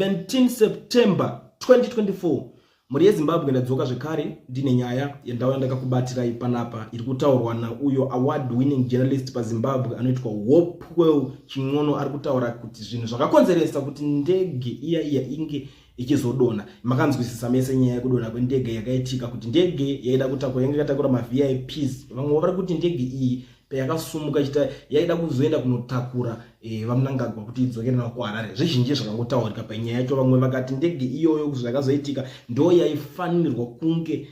17 September 2024. Mhuri yeZimbabwe, ndadzoka zvekare ndine nyaya yandauya ndakakubatirai panapa iri kutaurwa nauyo award winning journalist paZimbabwe anoitwa Hopewell Chin'ono. Ari kutaura kuti zvinhu zvakakonzeresa kuti ndege iya iya inge ichizodonha. Makanzwisisa mese nyaya yekudonha kwendege yakaitika, kuti ndege yaida kutakura, yange yakatakura maVIPs. Vamwe vari kuti ndege iyi payakasumuka chita yaida kuzoenda kunotakura vaMnangagwa kuti idzokere navo kuHarare. Zvizhinji zvakangotaurika panyaya yacho. Vamwe vakati ndege iyoyo zvakazoitika ndo yaifanirwa kunge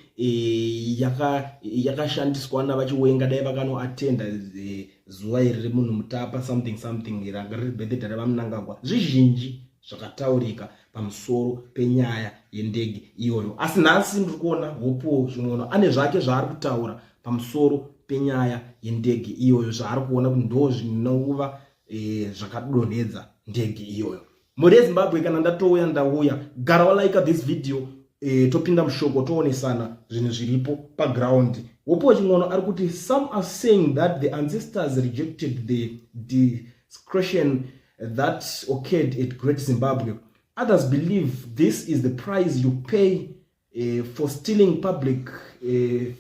yakashandiswa navaChiwenga dai vakanoatenda zuva iri remunhu mutapa something something ranga riri birthday revaMnangagwa. Zvizhinji zvakataurika pamusoro penyaya yendege iyoyo, asi nhasi ndiri kuona Hopewell Chin'ono ane zvake zvaari kutaura pamusoro penyaya yendege iyoyo, zvaari kuona kuti ndo zvinova zvakadonhedza ndege iyoyo. Mhuri yeZimbabwe, kana ndatouya ndauya, gara walika this video, topinda mushoko, toonesana zvinhu zviripo paground. Hopewell Chin'ono ari kuti some are saying that the ancestors rejected the desecration that occurred at Great Zimbabwe. Others believe this is the price you pay for stealing public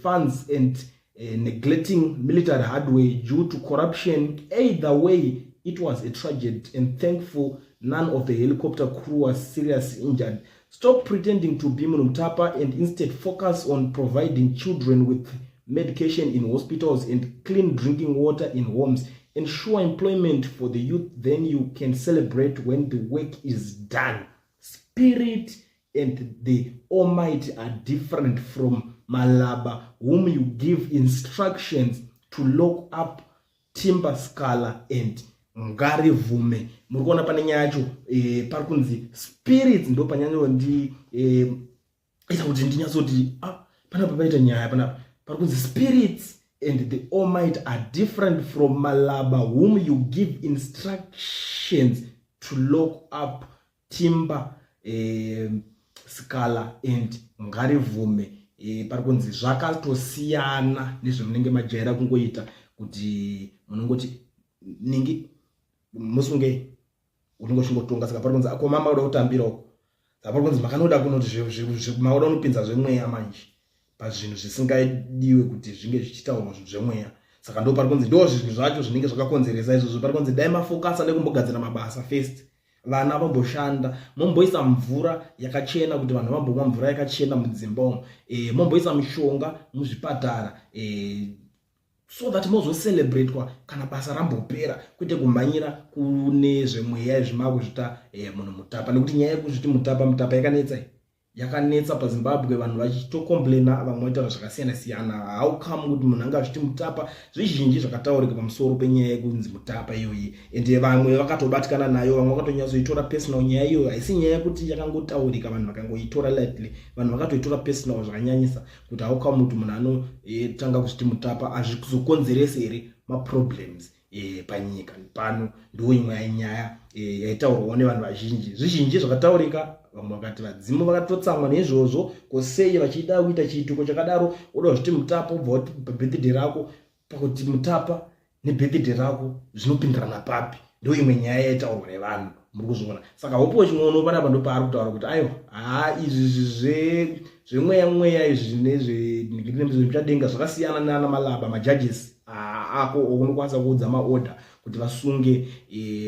funds and neglecting military hardware due to corruption. Either way, it was a tragedy, and thankful none of the helicopter crew was seriously injured. Stop pretending to be Munhumutapa and instead focus on providing children with medication in hospitals and clean drinking water in homes. Ensure employment for the youth, then you can celebrate when the work is done. Spirit and the Almighty are different from Malaba, whom you give instructions to lock up Timber Sikhala and Ngarivhume. Muri kuona pane nyaya yacho, pari kunzi spirits ndo panyanyondi ita kuti ndinyatsoti, ah, panapa paita nyaya. Panapa pari kunzi spirits and the Almighty are different from Malaba, whom you give instructions to lock up Timber Sikhala and Ngarivhume. Pari kunzi zvakatosiyana nezvamunenge majaira kungoita, kuti munongoti ningi musunge, unenge uchingotonga. Saka pari kunzi akoma makuda kutambira uko. Saka pari kunzi makanoda kunoti makuda kunopinza zvemweya manje pazvinhu zvisingadiwe kuti zvinge zvichitaurwa, zvinhu zvemweya. Saka ndo pari kunzi ndo zvinhu zvacho zvinenge zvakakonzeresa izvozvo. Pari kunzi dai mafokasa nekumbogadzira mabasa first, vana vamboshanda, momboisa mvura yakachena kuti vanhu vambomwa mvura yakachena mudzimba umo, momboisa mishonga muzvipatara, so that mozocelebratwa kana basa rambopera, kwete kumhanyira kune zvemweya izvi makuzvita munhu mutapa. Nekuti nyaya yekuzviti mutapa mutapa yakanetsa, yakanetsa paZimbabwe. Vanhu vachitocomplaina, vamwe vaitaura zvakasiyana siyana, how come kuti munhu anga achiti mutapa. Zvizhinji zvakataurika pamusoro penyaya yekunzi mutapa iyoyi, ende vamwe vakatobatikana nayo, vamwe vakatonyatsoitora personal nyaya iyoyo. Haisi nyaya yekuti yakangotaurika vanhu vakangoitora lightly, vanhu vakatoitora personal zvakanyanyisa, kuti how come kuti munhu anotanga kuzviti mutapa, hazvizokonzeresi here maproblems panyika pano? Ndo imwe nyaya yaitaurwawo nevanhu vazhinji. Zvizhinji zvakataurika. Vamwe vakati vadzimu vakatotsamwa neizvozvo, kosei vachida kuita chiitiko chakadaro, oda kuzviti mutapa, ubva kuti pabirthday rako, pakuti mutapa nebirthday rako zvinopindirana papi? Ndo imwe nyaya yaitaurwa nevanhu. Muri kuzviona? Saka Hopewell Chin'ono panapa ndo paari kutaura kuti aiwa, haa, izvi zvemweya mweya izvi nezvemuchadenga zvakasiyana nana Malaba, majudges ako unokwanisa kuudza maorder kuti vasunge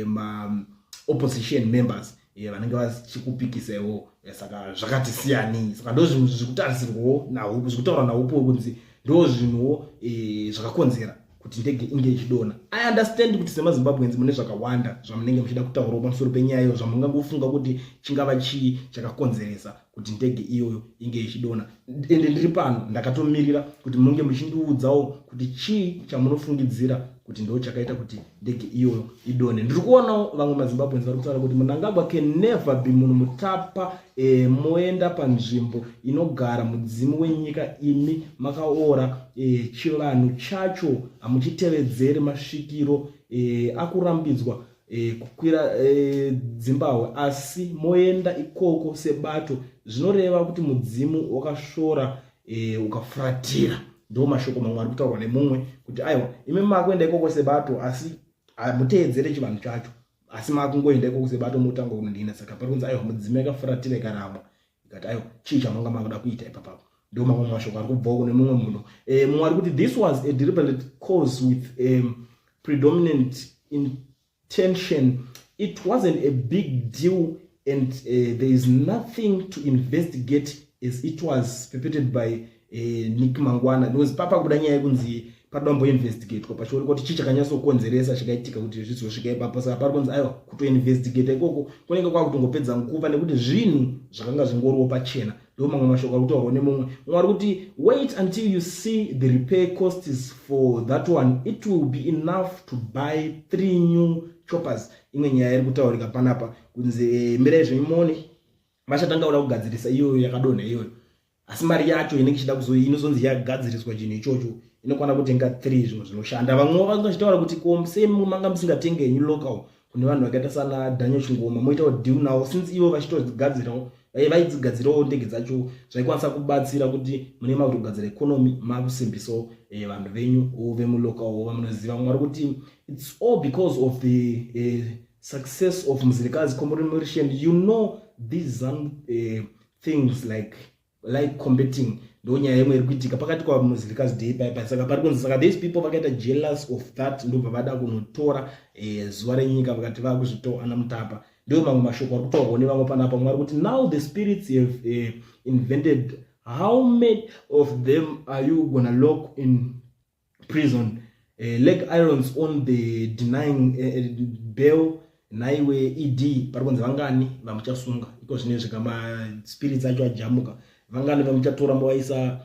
maopposition members vanenge vachikupikisa iwo. Saka zvakati siyanei. Saka ndo zvinhu zviri kutarisirwawo, zviri kutaurwa naHopewell kunzi ndo zvinhuwo zvakakonzera kuti ndege inge ichidonha. I understand kuti semaZimbabweans mune zvakawanda zvamunenge muchida kutaurawo pamusoro penyaya iyo, zvamungangofunga kuti chingava chii chakakonzeresa kuti ndege iyoyo inge ichidonha. Ende ndiri pano ndakatomirira kuti munge muchindiudzawo kuti chii chamunofungidzira kuti ndo chakaita kuti ndege iyoyo idonhe. Ndiri kuonawo vamwe maZimbabweans vari kutaura kuti Mnangagwa can never be munhu mutapa. Moenda panzvimbo inogara mudzimu wenyika imi makaora. Chivanhu chacho hamuchitevedzeri, masvikiro akurambidzwa kukwira dzimbahwe, asi moenda ikoko sebato. Zvinoreva kuti mudzimu wakasvora ukafuratira. Ndo mashoko mamwe ari kutaurwa nemumwe kuti aiwa, imi makuenda ikoko sebato, asi hamuteedzere chivanhu chacho. Asi makungoenda ikoko sebato motanga kunondina. Saka pari kunzi aiwa, mudzimu yakafuratira ikaramwa, ikati aiwa, chii chamanga makuda kuita ipapapo? Ndo mamwe mashoko ari kubvawo kune mumwe munhu. Mumwe ari kuti this was a deliberate cause with predominant intention. It wasn't a big deal and there is nothing to investigate as it was perpetrated by Nick Mangwana, because papa kubuda nyaya yekunzi paroda kumboinvestigatwa pachionekwa kuti chii chakanyatsokonzeresa chakaitika kuti zvizosvika ipapo. Saka pari kunzi aiwa, kutoinvestigata ikoko kunenge kwakutongopedza nguva nekuti zvinhu zvakanga zvingoriwo pachena. Ndo mamwe mashoko ari kutaurwa nemumwe. Mumwe ari kuti wait until you see the repair costs for that one, it will be enough to buy three new choppers. Imwe nyaya iri kutaurika panapa kunzi mirai zvenyu muone, vachatanga kuda kugadzirisa iyoyo yakadonha iyoyo, asi mari yacho inenge ichida kuzo inozonzi yagadziriswa chinhu ichocho inokwana kutenga 3 zvinhu zvinoshanda. Vamwewo vanga vachitaura kuti ko sei manga musingatenge henyu local kune vanhu vakaita sana Daniel Chingoma, moitawo deal navo, since ivo vachitogadzirawo, vaidzigadzirawo ndege dzacho, zvaikwanisa kubatsira kuti mune makutogadzira economy, makusimbisawo vanhu venyu vemulocal vamunoziva. Mumwe ari kuti it's all because of the success of Mzilikazi commemoration. You know these ZANU things like competing. Ndo nyaya imwe iri kuitika pakati kwaMzilikazi Day paipa. Saka pari kunzi saka these people vakaita jealous of that, ndobva vada kunotora zuva renyika, vakati vakuzvitoa ana Mutapa. Ndo mamwe mashoko ari kutaurwa nevamwe panapa. Mumwe ari kuti now the spirits have invented. How many of them are you gonna lock in prison, leg irons on the denying bail? Naiwe ED, pari kunzi vangani vamuchasunga iko zvinezvi kamaspirits acho ajamuka? Vangani vamuchatora movaisa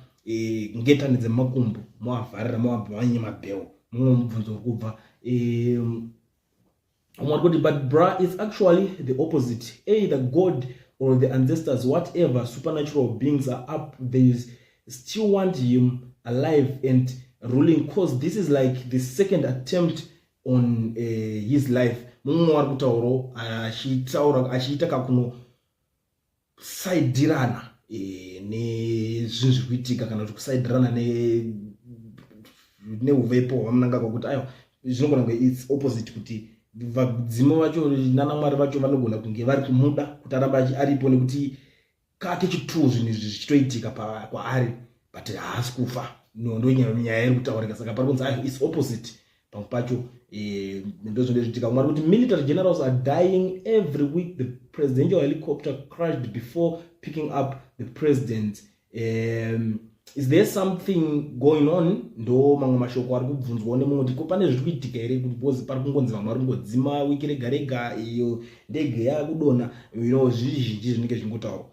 ngetani dzemakumbo, movavharira, movabvanye mabail? Mumwe mubvunzo uri kubva. Umwe ari kuti but bra, it's actually the opposite. Either God or the ancestors, whatever supernatural beings are up, they still want him alive and ruling, 'cause this is like the second attempt on his life. Mumwe wari kutaurawo achitaura achiita kakunosaidirana nezvinhu zviri kuitika, kana kuti kusaidirana neuvepo hwaMnangagwa, kuti aiwa, zvinogona kunge it's opposite, kuti vadzimu vacho nanamwari vacho vanogona kunge vari kumuda kuti arambe aripo, nekuti kake chituu zvinhu izvi zvichitoitika kwaari, but haasi kufa. No, ndo nyaya iri kutaurika. Saka pari kunzi aiwa, it's opposite pamwe pacho. Ndozvinenge zvichiitika. Mwari kuti military generals are dying every week. The presidential helicopter crashed before picking up the president. Is there something going on? Ndo mamwe mashoko ari kubvunzwawo nemumwe kuti ko pane zviri kuitika here, kuti because pari kungonzi vamwe vari kungodzima wiki rega rega, iyo ndege yakudonha, zvizhinji zvinenge zvichingotaurwa.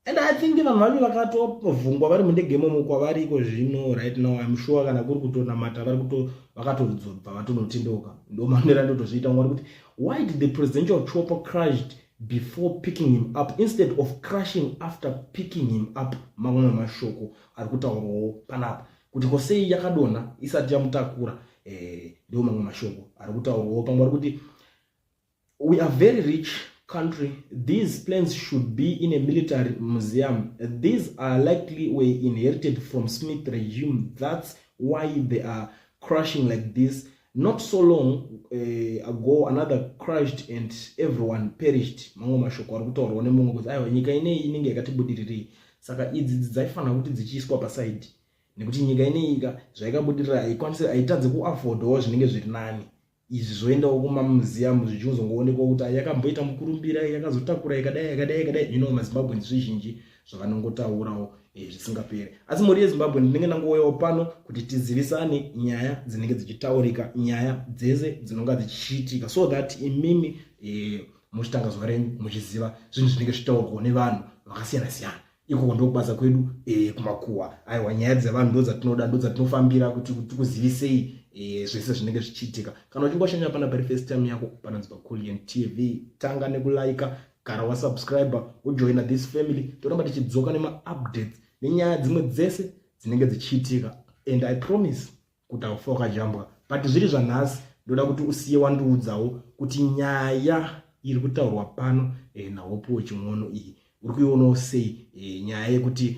And I think vanhu vacho vakatovhungwa vari mundege imomo kwavari iko zvino right now. I'm sure kana kuri kutonamata vari kuto vakatozobva vatonotendeuka. Ndo manera andotozviita. Mwari kuti why did the presidential chopper crashed before picking him up instead of crashing after picking him up? Mamwe mashoko ari kutaurwawo panapa kuti ko sei yakadonha isati yamutakura? Ndo mamwe mashoko ari kutaurwawo. Pamwe ari kuti we are very rich country. These planes should be in a military museum. These are likely were inherited from Smith regime. That's why they are crashing like this. Not so long ago another crashed and everyone perished. Mamwe mashoko ari kutaurwa nemumwe kuti aiwa, nyika ineyi inenge yakatibudirirei, saka idzi dzaifanira kuti dzichiiswa pasaidi, nekuti nyika ineyi ka zvaikabudirira haikwanisi, haitadzi kuaffordawo zvinenge zviri nani. Izvi zvoendawo kumamuseum, zvichizongoonekwa kuti yakamboita mukurumbira, yakazotakura yakadai, yakadai, yakadai. MaZimbabweans zvizhinji zvavanongotaurawo zvisingaperi. Asi mhuri yeZimbabwe, ndinenge ndangouyawo pano kuti tizivisane nyaya dzinenge dzichitaurika, nyaya dzese dzinonga dzichiitika, so that imimi muchitanga zuva renyu muchiziva zvinhu zvinenge zvichitaurwawo nevanhu vakasiyana siyana. Ikoko ndokubasa kwedu kumakuhwa. Aiwa, nyaya dzevanhu ndo dzatinoda, ndo dzatinofambira kuti tikuzivisei zvese zvinenge zvichiitika. Kana uchinge washanya pana pari first time yako panonzi paCulian TV, tanga nekulaika, gara wasubscribe, wojoina this family. Toramba tichidzoka nemaupdates nenyaya dzimwe dzese dzinenge dzichiitika, and I promise kuti haufa wakajambwa. But zviri zvanhasi, ndoda kuti usiye wandiudzawo kuti nyaya iri kutaurwa pano naHope Chin'ono iyi uri kuionawo sei? Nyaya yekuti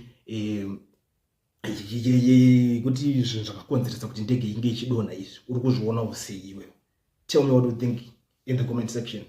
kuti zvinhu zvakakonzeresa kuti ndege inge ichidonha izvi, uri kuzvionawo sei iwewe? Tell me what you think in the comment section.